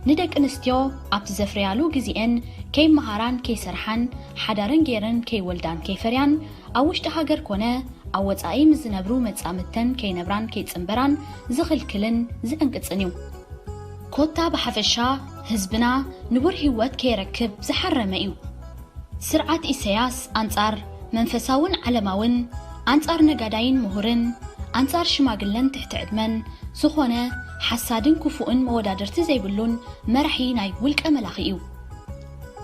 ንደቂ ኣንስትዮ ኣብቲ ዘፍርያሉ ግዜኤን ከይመሃራን ከይሰርሓን ሓዳረን ገይረን ከይወልዳን ከይፈርያን ኣብ ውሽጢ ሃገር ኮነ ኣብ ወጻኢ ምስ ዝነብሩ መጻምድተን ከይነብራን ከይጽንበራን ዝኽልክልን ዝዕንቅጽን እዩ። ኮታ ብሓፈሻ ህዝብና ንቡር ህይወት ከይረክብ ዝሓረመ እዩ። ስርዓት ኢሰያስ ኣንጻር መንፈሳውን ዓለማውን፣ ኣንጻር ነጋዳይን ምሁርን፣ ኣንጻር ሽማግለን ትሕቲ ዕድመን ዝኾነ ሓሳድን ክፉእን መወዳድርቲ ዘይብሉን መራሒ ናይ ውልቀ መላኺ እዩ።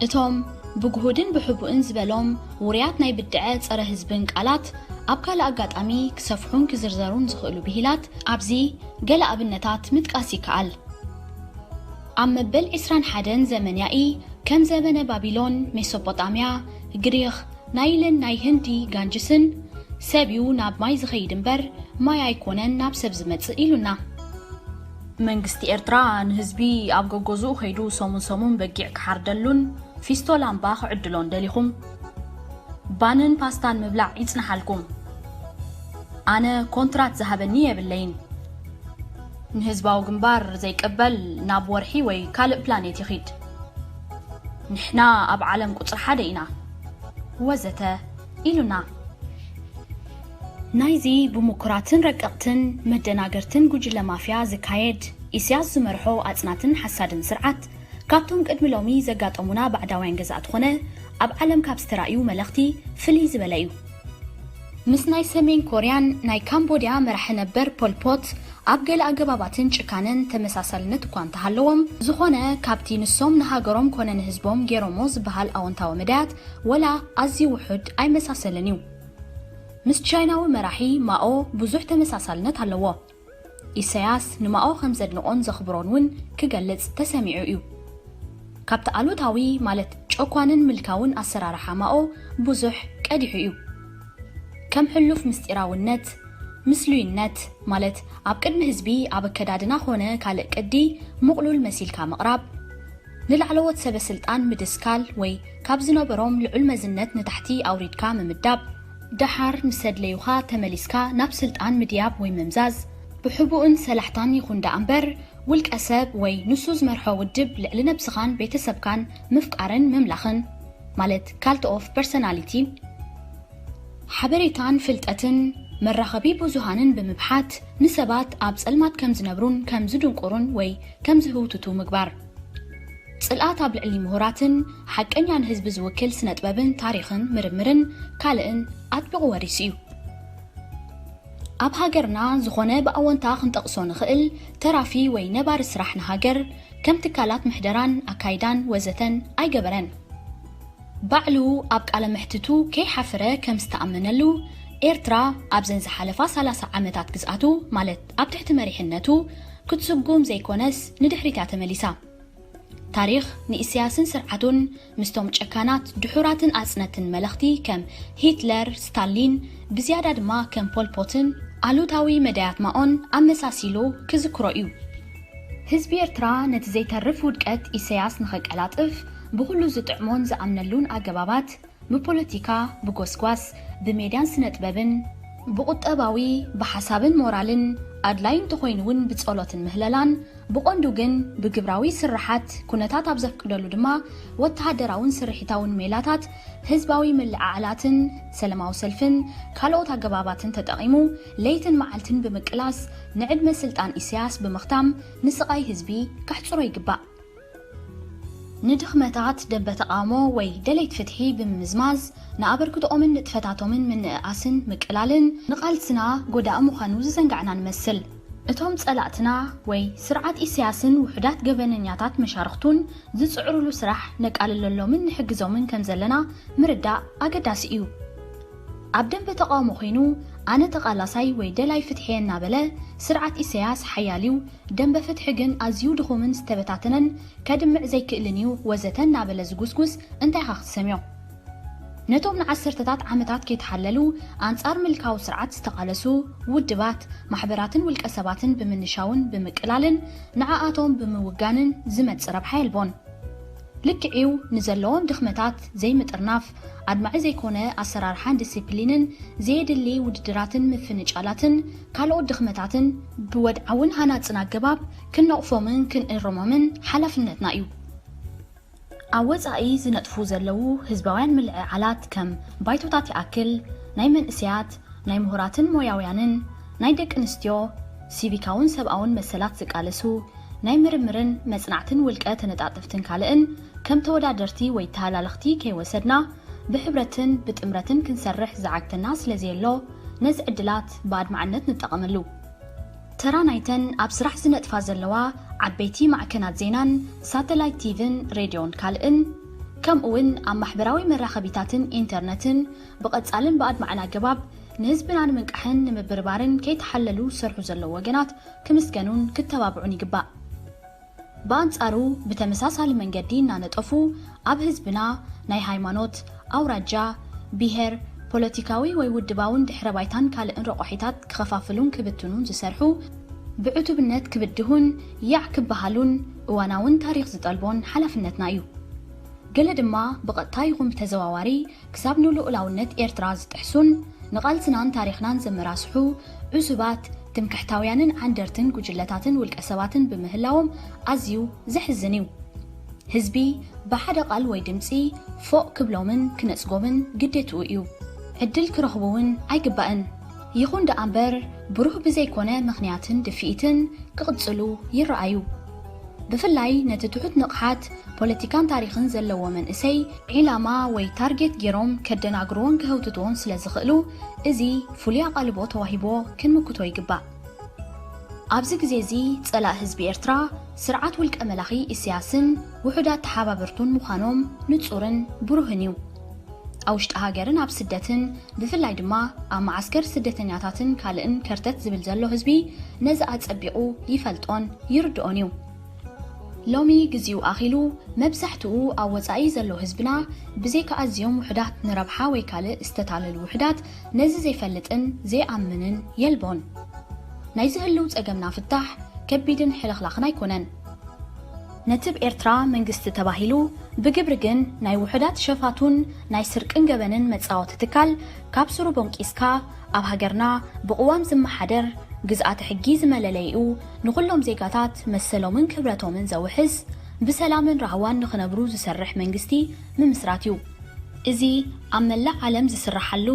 እቶም ብግሁድን ብሕቡእን ዝበሎም ውርያት ናይ ብድዐ ጸረ ህዝብን ቃላት ኣብ ካልእ ኣጋጣሚ ክሰፍሑን ክዝርዘሩን ዝኽእሉ ብሂላት ኣብዚ ገለ ኣብነታት ምጥቃስ ይከኣል። ኣብ መበል ዕስራን ሓደን ዘመን ያኢ ከም ዘመነ ባቢሎን፣ ሜሶፖጣምያ፣ ግሪኽ፣ ናይልን ናይ ህንዲ ጋንጅስን ሰብ እዩ ናብ ማይ ዝኸይድ እምበር ማይ ኣይኮነን ናብ ሰብ ዝመጽእ ኢሉና። መንግስቲ ኤርትራ ንህዝቢ ኣብ ገገዝኡ ከይዱ ሰሙን ሰሙን በጊዕ ክሓርደሉን ፊስቶ ላምባ ክዕድሎን ደሊኹም ባንን ፓስታን ምብላዕ ይጽንሓልኩም። ኣነ ኮንትራት ዝሃበኒ የብለይን። ንህዝባዊ ግንባር ዘይቅበል ናብ ወርሒ ወይ ካልእ ፕላኔት ይኺድ። ንሕና ኣብ ዓለም ቁጽሪ ሓደ ኢና ወዘተ ኢሉና። ናይዚ ብምኩራትን ረቀቕትን መደናገርትን ጉጅለ ማፍያ ዝካየድ ኢስያስ ዝመርሖ ኣጽናትን ሓሳድን ስርዓት ካብቶም ቅድሚ ሎሚ ዘጋጠሙና ባዕዳውያን ገዛእቲ ኾነ ኣብ ዓለም ካብ ዝተራእዩ መለኽቲ ፍልይ ዝበለ እዩ። ምስ ናይ ሰሜን ኮርያን ናይ ካምቦድያ መራሒ ነበር ፖልፖት ኣብ ገለ ኣገባባትን ጭካነን ተመሳሳልነት እኳ እንተሃለዎም፣ ዝኾነ ካብቲ ንሶም ንሃገሮም ኮነ ንህዝቦም ገይሮሞ ዝበሃል ኣወንታዊ መዳያት ወላ ኣዝዩ ውሑድ ኣይመሳሰልን እዩ። ምስ ቻይናዊ መራሒ ማኦ ብዙሕ ተመሳሳልነት ኣለዎ። ኢሰያስ ንማኦ ከም ዘድንቖን ዘኽብሮን እውን ክገልጽ ተሰሚዑ እዩ። ካብቲ ኣሉታዊ ማለት ጨኳንን ምልካውን ኣሰራርሓ ማኦ ብዙሕ ቀዲሑ እዩ። ከም ሕሉፍ ምስጢራውነት፣ ምስሉይነት ማለት ኣብ ቅድሚ ህዝቢ ኣብ ኣከዳድና ኾነ ካልእ ቅዲ ምቕሉል መሲልካ ምቕራብ፣ ንላዕለዎት ሰበ ስልጣን ምድስካል ወይ ካብ ዝነበሮም ልዑል መዝነት ንታሕቲ ኣውሪድካ ምምዳብ፣ ደሓር ምስ ኣድለዩኻ ተመሊስካ ናብ ስልጣን ምድያብ ወይ ምምዛዝ፣ ብሕቡእን ሰላሕታን ይኹን ደኣ እምበር ውልቀ ሰብ ወይ ንሱ ዝመርሖ ውድብ ልዕሊ ነብስኻን ቤተሰብካን ምፍቃርን ምምላኽን ማለት cult of personality፣ ሓበሬታን ፍልጠትን መራኸቢ ብዙሃንን ብምብሓት ንሰባት ኣብ ጸልማት ከም ዝነብሩን ከም ዝድንቁሩን ወይ ከም ዝህውትቱ ምግባር። ጽልኣት ኣብ ልዕሊ ምሁራትን ሓቀኛ ንህዝቢ ዝውክል ስነጥበብን ታሪኽን ምርምርን ካልእን ኣጥቢቑ ወሪሱ እዩ። ኣብ ሃገርና ዝኾነ ብኣወንታ ክንጠቕሶ ንኽእል ተራፊ ወይ ነባሪ ስራሕ ንሃገር ከም ትካላት ምሕደራን ኣካይዳን ወዘተን ኣይገበረን። ባዕሉ ኣብ ቃለ መሕትቱ ከይሓፈረ ከም ዝተኣመነሉ፣ ኤርትራ ኣብዘን ዝሓለፋ ሰላሳ ዓመታት ግዝኣቱ ማለት ኣብ ትሕቲ መሪሕነቱ ክትስጉም ዘይኮነስ ንድሕሪት እያ ተመሊሳ። ታሪኽ ንኢሰያስን ስርዓቱን ምስቶም ጨካናት ድሑራትን ኣጽነትን መለኽቲ ከም ሂትለር፣ ስታሊን ብዝያዳ ድማ ከም ፖልፖትን ኣሉታዊ መዳያት ማኦን ኣመሳሲሉ ክዝክሮ እዩ። ህዝቢ ኤርትራ ነቲ ዘይተርፍ ውድቀት ኢሰያስ ንኸቀላጥፍ ብኹሉ ዝጥዕሞን ዝኣምነሉን ኣገባባት ብፖለቲካ፣ ብጎስጓስ፣ ብሜድያን ስነጥበብን፣ ብቁጠባዊ፣ ብሓሳብን ሞራልን፣ ኣድላይ እንተኾይኑ እውን ብጸሎትን ምህለላን፣ ብቐንዱ ግን ብግብራዊ ስርሓት ኩነታት ኣብ ዘፍቅደሉ ድማ ወተሃደራውን ስርሒታውን ሜላታት፣ ህዝባዊ ምልዕዓላትን ሰለማዊ ሰልፍን ካልኦት ኣገባባትን ተጠቒሙ ለይትን መዓልትን ብምቅላስ ንዕድመ ስልጣን ኢሰያስ ብምኽታም ንስቓይ ህዝቢ ከሕጽሮ ይግባእ። ንድኽመታት ደንበ ተቓውሞ ወይ ደለይት ፍትሒ ብምምዝማዝ ንኣበርክትኦምን ንጥፈታቶምን ምንእኣስን ምቅላልን ንቓልስና ጎዳኢ ምዃኑ ዝዘንጋዕና ንመስል። እቶም ጸላእትና ወይ ስርዓት ኢሰያስን ውሑዳት ገበነኛታት መሻርኽቱን ዝጽዕሩሉ ስራሕ ነቃልለሎምን ንሕግዞምን ከም ዘለና ምርዳእ ኣገዳሲ እዩ። ኣብ ደንበ ተቓውሞ ኮይኑ ኣነ ተቓላሳይ ወይ ደላይ ፍትሒ እናበለ ስርዓት ኢሰያስ ሓያል እዩ፣ ደንበ ፍትሒ ግን ኣዝዩ ድኹምን ዝተበታተነን ከድምዕ ዘይክእልን እዩ ወዘተ እናበለ ዝጉስጉስ እንታይ ኢኻ ክትሰምዮ? ነቶም ንዓሰርተታት ዓመታት ከይተሓለሉ ኣንጻር ምልካዊ ስርዓት ዝተቓለሱ ውድባት፣ ማሕበራትን ውልቀ ሰባትን ብምንሻውን ብምቅላልን ንዓኣቶም ብምውጋንን ዝመጽእ ረብሓ የልቦን። ልክዕዩ፣ ንዘለዎም ድኽመታት ዘይምጥርናፍ፣ ኣድማዒ ዘይኮነ ኣሰራርሓን ዲሲፕሊንን፣ ዘየድሊ ውድድራትን ምፍንጫላትን ካልኦት ድኽመታትን ብወድዓውን ሃናጽን ኣገባብ ክንነቕፎምን ክንእርሞምን ሓላፍነትና እዩ። ኣብ ወጻኢ ዝነጥፉ ዘለዉ ህዝባውያን ምልዕዓላት ከም ባይቶታት ይኣክል፣ ናይ መንእሰያት፣ ናይ ምሁራትን ሞያውያንን፣ ናይ ደቂ ኣንስትዮ፣ ሲቪካውን ሰብኣውን መሰላት ዝቃለሱ፣ ናይ ምርምርን መጽናዕትን ውልቀ ተነጣጠፍትን ካልእን ከም ተወዳደርቲ ወይ ተሃላለኽቲ ከይወሰድና፣ ብሕብረትን ብጥምረትን ክንሰርሕ ዝዓግተና ስለ ዘየሎ፣ ነዚ ዕድላት ብኣድማዕነት ንጠቐመሉ። ተራ ናይተን ኣብ ስራሕ ዝነጥፋ ዘለዋ ዓበይቲ ማዕከናት ዜናን ሳተላይት ቲቪን ሬድዮን ካልእን፣ ከምኡውን ኣብ ማሕበራዊ መራኸቢታትን ኢንተርነትን ብቐጻልን ብኣድማዕን ኣገባብ ንህዝብና ንምንቃሕን ንምብርባርን ከይተሓለሉ ዝሰርሑ ዘለዉ ወገናት ክምስገኑን ክተባብዑን ይግባእ። ብኣንጻሩ፣ ብተመሳሳሊ መንገዲ እናነጠፉ ኣብ ህዝብና ናይ ሃይማኖት፣ ኣውራጃ፣ ብሄር፣ ፖለቲካዊ ወይ ውድባውን ድሕረ ባይታን ካልእን ረቋሒታት ክኸፋፍሉን ክብትኑን ዝሰርሑ ብዕቱብነት ክብድሁን ያዕ ክበሃሉን እዋናውን ታሪኽ ዝጠልቦን ሓላፍነትና እዩ። ገለ ድማ ብቐጥታ ይኹን ብተዘዋዋሪ ክሳብ ንልኡላውነት ኤርትራ ዝጥሕሱን ንቓልስናን ታሪኽናን ዘመራስሑ ዕሱባት፣ ትምክሕታውያንን ዓንደርትን ጉጅለታትን ውልቀ ሰባትን ብምህላዎም ኣዝዩ ዘሕዝን እዩ። ህዝቢ ብሓደ ቃል ወይ ድምጺ ፎእ ክብሎምን ክነጽጎምን ግዴትኡ እዩ። ዕድል ክረኽቡ እውን ኣይግባእን። ይኹን ደኣ እምበር፣ ብሩህ ብዘይኮነ ምኽንያትን ድፍኢትን ክቕጽሉ ይረኣዩ። ብፍላይ ነቲ ትሑት ንቕሓት ፖለቲካን ታሪኽን ዘለዎ መንእሰይ ዒላማ ወይ ታርጌት ገይሮም ከደናግርዎን ክህውትትዎን ስለ ዝኽእሉ፣ እዚ ፍሉይ ኣቓልቦ ተዋሂቦ ክንምክቶ ይግባእ። ኣብዚ ግዜ እዚ ጸላእ ህዝቢ ኤርትራ ስርዓት ውልቀ መላኺ ኢሳያስን ውሑዳት ተሓባበርቱን ምዃኖም ንጹርን ብሩህን እዩ። ኣብ ውሽጢ ሃገርን ኣብ ስደትን፣ ብፍላይ ድማ ኣብ መዓስከር ስደተኛታትን ካልእን ከርተት ዝብል ዘሎ ህዝቢ ነዚ ኣጸቢቑ ይፈልጦን ይርድኦን እዩ። ሎሚ ግዜኡ ኣኺሉ፣ መብዛሕትኡ ኣብ ወጻኢ ዘሎ ህዝብና፣ ብዘይካ ኣዝዮም ውሑዳት ንረብሓ ወይ ካልእ ዝተታለሉ ውሑዳት፣ ነዚ ዘይፈልጥን ዘይኣምንን የልቦን። ናይ ዝህልው ጸገምና ፍታሕ ከቢድን ሕልኽላኽን ኣይኮነን። ነቲ ብኤርትራ መንግስቲ ተባሂሉ ብግብሪ ግን ናይ ውሑዳት ሸፋቱን ናይ ስርቅን ገበንን መጻወቲ ትካል ካብ ስሩ ቦንቂስካ ኣብ ሃገርና ብቅዋም ዝመሓደር ግዝኣተ ሕጊ ዝመለለይኡ ንኹሎም ዜጋታት መሰሎምን ክብረቶምን ዘውሕስ ብሰላምን ራህዋን ንኽነብሩ ዝሰርሕ መንግስቲ ምምስራት እዩ። እዚ ኣብ መላእ ዓለም ዝስራሓሉ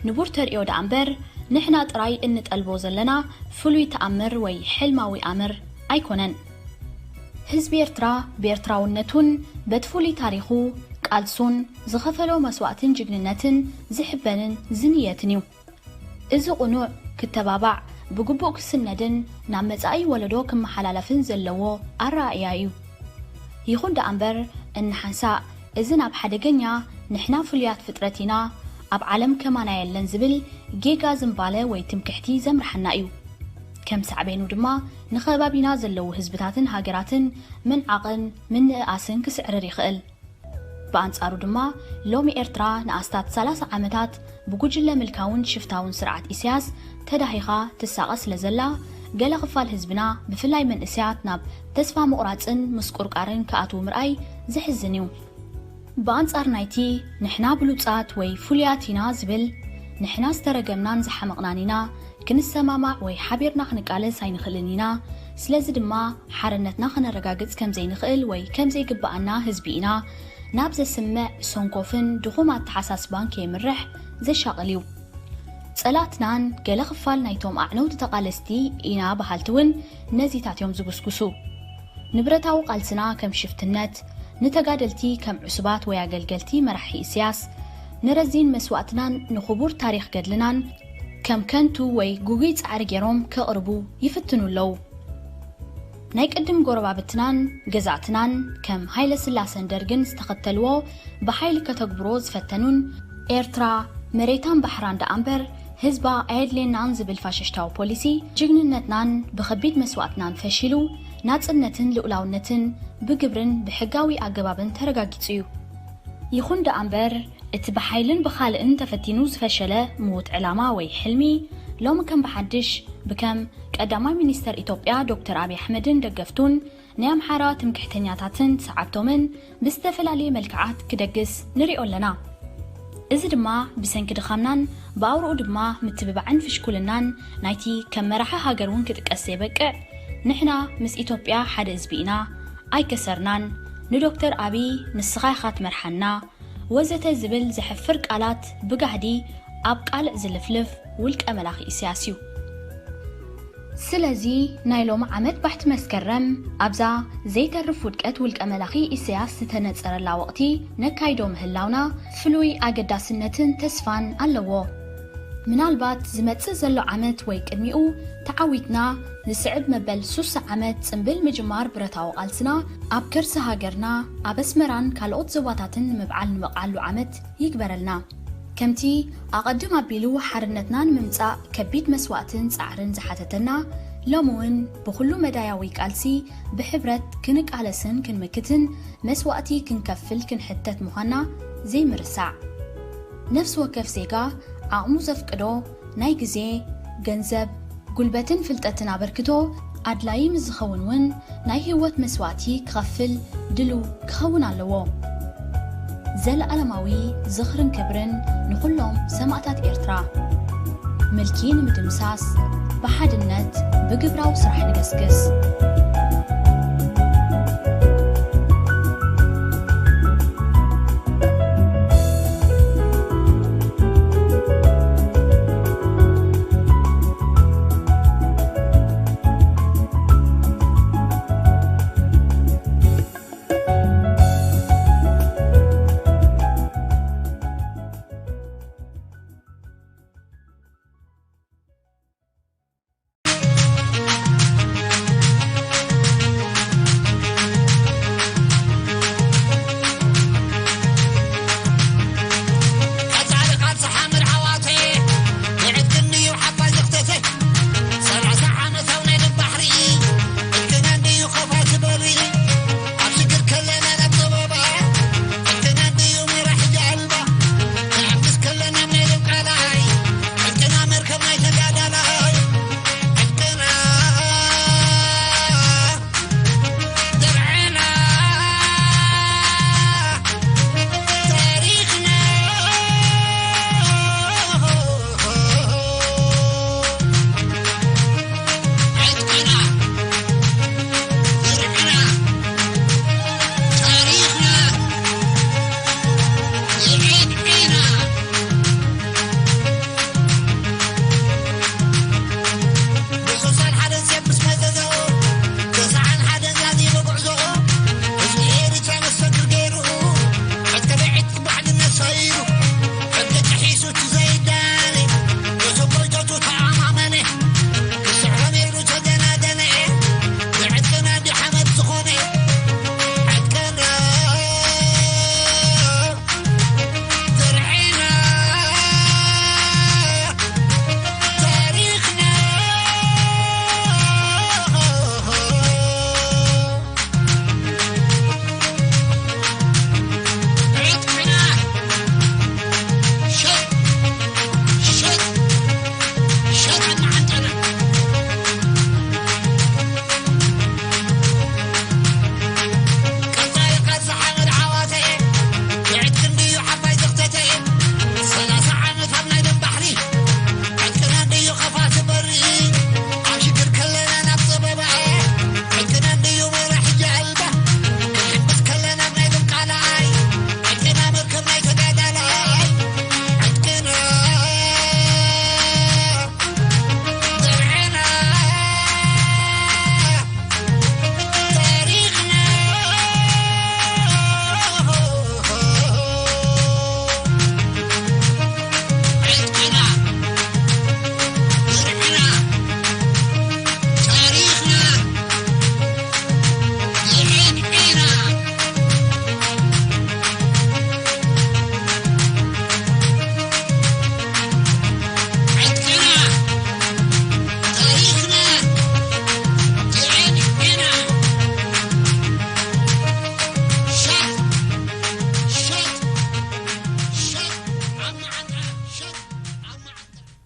ንቡር ተርእዮ ደኣ እምበር ንሕና ጥራይ እንጠልቦ ዘለና ፍሉይ ተኣምር ወይ ሕልማዊ ኣምር ኣይኮነን። ህዝቢ ኤርትራ ብኤርትራውነቱን በቲ ፍሉይ ታሪኹ፣ ቃልሱን ዝኸፈሎ መስዋእትን ጅግንነትን ዝሕበንን ዝንየትን እዩ። እዚ ቅኑዕ፣ ክተባባዕ፣ ብግቡእ ክስነድን ናብ መጻኢ ወለዶ ክመሓላለፍን ዘለዎ ኣረኣእያ እዩ። ይኹን ደኣ እምበር፣ እንሓንሳእ እዚ ናብ ሓደገኛ ንሕና ፍሉያት ፍጥረት ኢና፣ ኣብ ዓለም ከማና የለን ዝብል ጌጋ ዝንባለ ወይ ትምክሕቲ ዘምርሓና እዩ። ከም ሳዕቤኑ ድማ ንኸባቢና ዘለዉ ህዝብታትን ሃገራትን ምንዓቕን ምንእኣስን ክስዕርር ይኽእል። ብኣንጻሩ ድማ ሎሚ ኤርትራ ንኣስታት ሰላሳ ዓመታት ብጉጅለ ምልካውን ሽፍታውን ስርዓት ኢሳያስ ተዳሂኻ ትሳቐ ስለ ዘላ፣ ገለ ክፋል ህዝብና ብፍላይ መንእሰያት ናብ ተስፋ ምቑራጽን ምስቁርቃርን ክኣትዉ ምርኣይ ዘሕዝን እዩ። ብኣንጻር ናይቲ ንሕና ብሉጻት ወይ ፍሉያት ኢና ዝብል፣ ንሕና ዝተረገምናን ዝሓመቕናን ኢና፣ ክንሰማማዕ ወይ ሓቢርና ክንቃለስ ኣይንኽእልን ኢና፣ ስለዚ ድማ ሓርነትና ከነረጋግጽ ከም ዘይንኽእል ወይ ከም ዘይግብኣና ህዝቢ ኢና ናብ ዘስምዕ ሰንኮፍን ድኹም ኣተሓሳስባን ከየምርሕ ዘሻቕል እዩ። ጸላእትናን ገለ ክፋል ናይቶም ኣዕነውቲ ተቓለስቲ ኢና በሃልቲ እውን ነዚታት እዮም ዝጉስጉሱ። ንብረታዊ ቃልስና ከም ሽፍትነት፣ ንተጋደልቲ ከም ዕሱባት ወይ ኣገልገልቲ መራሒ ኢሳያስ፣ ንረዚን መስዋእትናን ንኽቡር ታሪኽ ገድልናን ከም ከንቱ ወይ ግጉይ ጻዕሪ ገይሮም ከቕርቡ ይፍትኑ ኣለዉ። ናይ ቅድም ጎረባብትናን ገዛእትናን ከም ሃይለ ስላሰን ደርግን ዝተኸተልዎ ብሓይሊ ከተግብሮ ዝፈተኑን ኤርትራ መሬታን ባሕራን ደኣ እምበር ህዝባ ኣየድልየናን ዝብል ፋሽሽታዊ ፖሊሲ ጅግንነትናን ብኸቢድ መስዋእትናን ፈሺሉ ናጽነትን ልኡላውነትን ብግብርን ብሕጋዊ ኣገባብን ተረጋጊጹ እዩ። ይኹን ደኣ እምበር እቲ ብሓይልን ብኻልእን ተፈቲኑ ዝፈሸለ ምዉት ዕላማ ወይ ሕልሚ፣ ሎሚ ከም ብሓድሽ ብከም ቀዳማይ ሚኒስተር ኢትዮጵያ ዶክተር ኣብይ ኣሕመድን ደገፍቱን ናይ ኣምሓራ ትምክሕተኛታትን ሰዓብቶምን ብዝተፈላለየ መልክዓት ክደግስ ንሪኦ ኣለና። እዚ ድማ ብሰንኪ ድኻምናን ብኣውርኡ ድማ ምትብባዕን ፍሽኩልናን ናይቲ ከም መራሒ ሃገር እውን ክጥቀስ ዘይበቅዕ፣ ንሕና ምስ ኢትዮጵያ ሓደ ህዝቢ ኢና፣ ኣይከሰርናን፣ ንዶክተር ኣብይ ንስኻ ኢኻ ትመርሓና፣ ወዘተ ዝብል ዘሕፍር ቃላት ብጋህዲ ኣብ ቃልዕ ዝልፍልፍ ውልቀ መላኺ ኢሳያስ እዩ። ስለዚ ናይ ሎሚ ዓመት ባሕቲ መስከረም ኣብዛ ዘይተርፍ ውድቀት ውልቀ መላኺ ኢሳያስ ዝተነጸረላ ወቕቲ ነካይዶ ምህላውና ፍሉይ ኣገዳስነትን ተስፋን ኣለዎ። ምናልባት ዝመጽእ ዘሎ ዓመት ወይ ቅድሚኡ ተዓዊትና ንስዕብ መበል ሱሳ ዓመት ጽምብል ምጅማር ብረታዊ ቃልስና ኣብ ከርሲ ሃገርና ኣብ ኣስመራን ካልኦት ዞባታትን ንምብዓል ንበቕዓሉ ዓመት ይግበረልና። ከምቲ ኣቐድም ኣቢሉ ሓርነትና ንምምጻእ ከቢድ መስዋእትን ጻዕርን ዝሓተተና፣ ሎሚ እውን ብኹሉ መዳያዊ ቃልሲ ብሕብረት ክንቃለስን ክንምክትን መስዋእቲ ክንከፍል ክንሕተት ምዃንና ዘይምርሳዕ። ነፍሲ ወከፍ ዜጋ ዓቕሙ ዘፍቅዶ ናይ ግዜ፣ ገንዘብ፣ ጉልበትን ፍልጠትን ኣበርክቶ ኣድላዪ ምስ ዝኸውን እውን ናይ ህይወት መስዋእቲ ክኸፍል ድሉው ክኸውን ኣለዎ። ዘለኣለማዊ ዝኽርን ክብርን ንኹሎም ሰማእታት ኤርትራ። ምልኪ ንምድምሳስ ብሓድነት ብግብራዊ ስራሕ ንገስግስ።